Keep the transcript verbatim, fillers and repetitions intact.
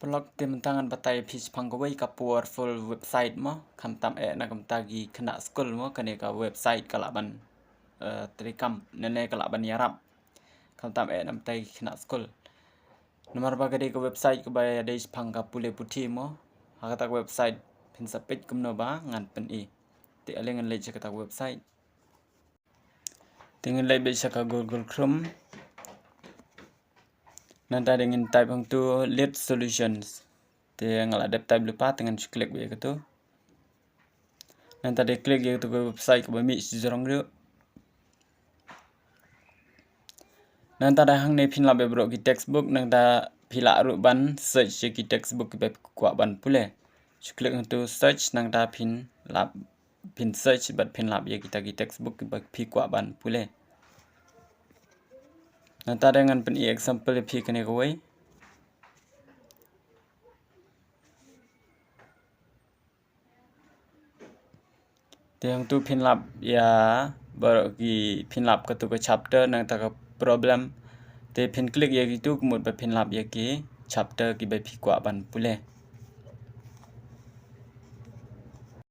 Paralok, te mynta ngan batai phi shaphang kawei ka powerful website mo, khamtam eh na ka bynta ki khynnah skul mo, kane ka website ka lah ban, eh, treikam, ne ne ka lah ban ïarap. Khamtam eh na ka bynta ki khynnah skul. Namar ba ka dei ka website kaba ïadei shaphang ka pule puthi mo. Ha kata ka website phin sa peit kumno ba ngan pyni. Te ale ngan leit sha kata ka website. Te ngin leit beit sha ka Google Chrome. Nangta te ngin type hangtu Lead Solutions. Te nga la dep type lypa, te ngan shu click beit ïa katu. Nangta te click ïa katu ka website kaba mih shajrong ruh. Nangta te hangne phin lap ïa baroh ki textbook, nangta phi lah ruh ban search ïa ki textbook kiba phi kwah ban pule. Shu click hangtu search, nangta phin lap, phin search bad phin lap ïa kita ki textbook kiba phi kwah ban pule. Nangta te ngan pyni example ïa phi kane kawei. Te hangtu phin lap ïa baroh ki, phin lap katu ka chapter nangta ka problem. Te phin click ïa kitu ka mut ba phin lap ïa ki chapter kiba phi kwah ban pule.